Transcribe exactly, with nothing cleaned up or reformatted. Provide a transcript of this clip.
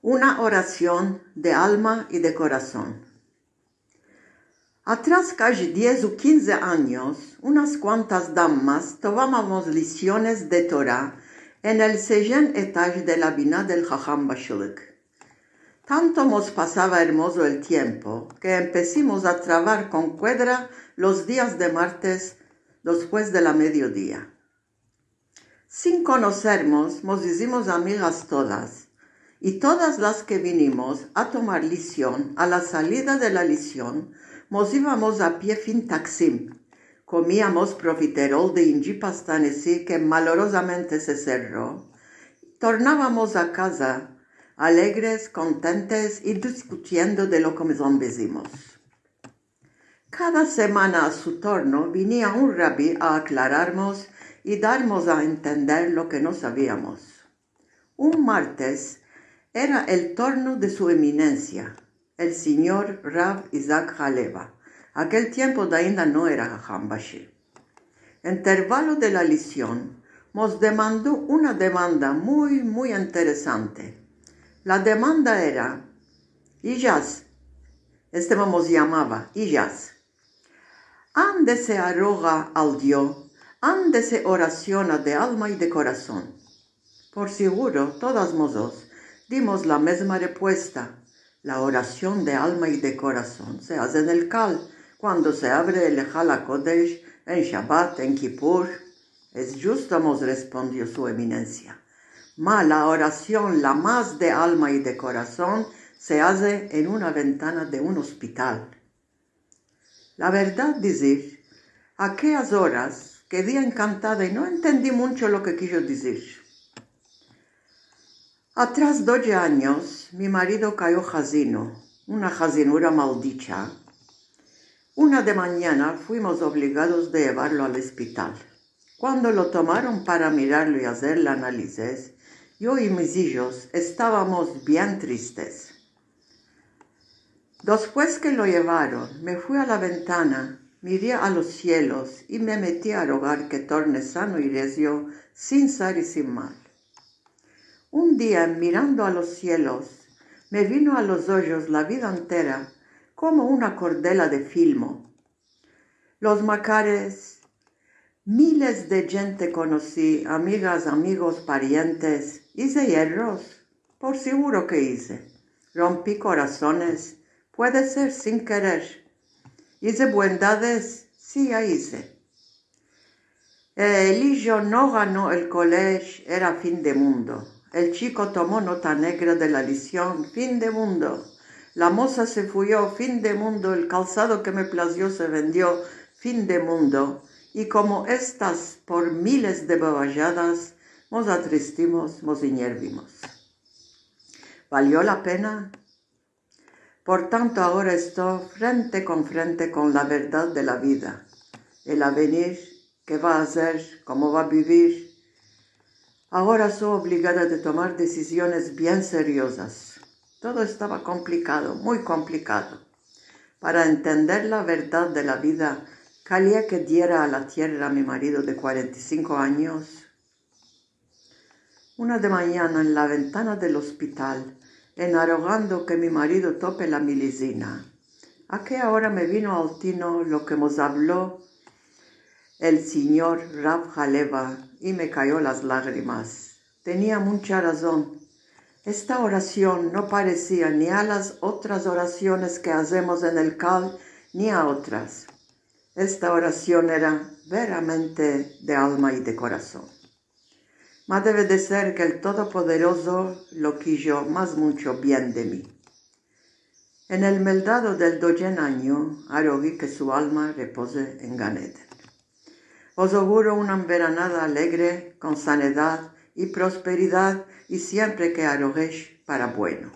Una orasion de alma i de korason. Atras kaji diez u kinze anyos, unas kuantas damas tomavamos lisiones de Tora en el sejen etaj de la bina del Haham Bashlik. Tanto mos pasava ermozo el tiempo ke empesimos a travar kon kuedra los dias de martes despues de la mediodia. Sin konosermos, mos izimos amigas todas, i todas las ke vinimos a tomar lision, a la salida de la lision, mos ivamos a pie fin Taksim. Komiamos profiterol de inji pastanesi ke malorozamente se serro. Tornavamos a kaza, alegres, kontentes i diskutiendo de lo ke mos ambezimos. Kada semana a su torno vinia un rabi a aklararmos i darmos a entender lo ke no saviamos. Un martes era el torno de su eminensia, el sinyor Rav Isaac Haleva. Akel tiempo dainda no era Haham Bashlik. Entervalo de la lision, mos demando una demanda muy, muy interesante. La demanda era, Ijaz, este mos yamava, Ijaz. Ande se aroga al Dio, ande se orasiona de alma i de korason. Por siguro, todas mos dos dimos la mezma repuesta. La orasion de alma i de korason se aze en el kal, kuando se avre el Ejal HaKodesh, en Shabat, en Kipur. Es djusto, mos respondio su eminensia. Ma la orasion la mas de alma i de korason se aze en una ventana de un ospital. La verdad dizir, akeas oras kedi enkantada i no entendi muncho lo ke kijo dizir. Atras doje anyos, mi marido kayo hazino, una hazinura maldicha. Una de manyana fuimos ovligados de yevarlo al ospital. Kuando lo tomaron para mirarlo i azerle analizes, yo i mis ijos estavamos bien tristes. Despues ke lo yevaron, me fui a la ventana, miri a los sielos i me meti a rogar ke torne sano i rezio, sin sar i sin mal. Un dia, mirando a los sielos, me vino a los ojos la vida entera komo una kordela de filmo. Los makares, miles de djente konosi, amigas, amigos, parientes. Ize yerros? Por siguro ke ize. Rompi korasones? Puede ser, sin kerer. Ize buendades? Si, ya ize. El ijo no gano el kolej, era fin de mundo. El chiko tomo nota negra de la lision, fin de mundo. La moza se fuyo, fin de mundo. El kalsado ke me plazio se vendio, fin de mundo. I komo estas por miles de bobajadas, mos atristimos, mos inyervimos. Valio la pena? Por tanto, agora esto frente kon frente kon la verdad de la vida, el avenir, ke va azer, komo va bivir. Agora so ovligada de tomar desiziones bien seriozas. Todo estava komplikado, muy komplikado. Para entender la verdad de la vida, kalia ke diera a la tierra a mi marido de kuarenta i sinko anyos. Una de manyana, en la ventana del ospital, en arogando ke mi marido tope la milizina, akea ora me vino al tino lo ke mos avlo el sinyor Rav Haleva i me kayo las lagrimas. Tenia muncha razon. Esta orasion no paresia ni a las otras orasiones ke azemos en el kal, ni a otras. Esta orasion era veramente de alma i de korason. Ma deve de ser ke el Todopoderozo lo kijo mas muncho bien de mi. En el meldado del dojen anyo, arogi ke su alma repoze en Gan Eden. Vos auguro una veranada alegre, kon sanedad i prosperidad, i siempre ke arogesh para bueno.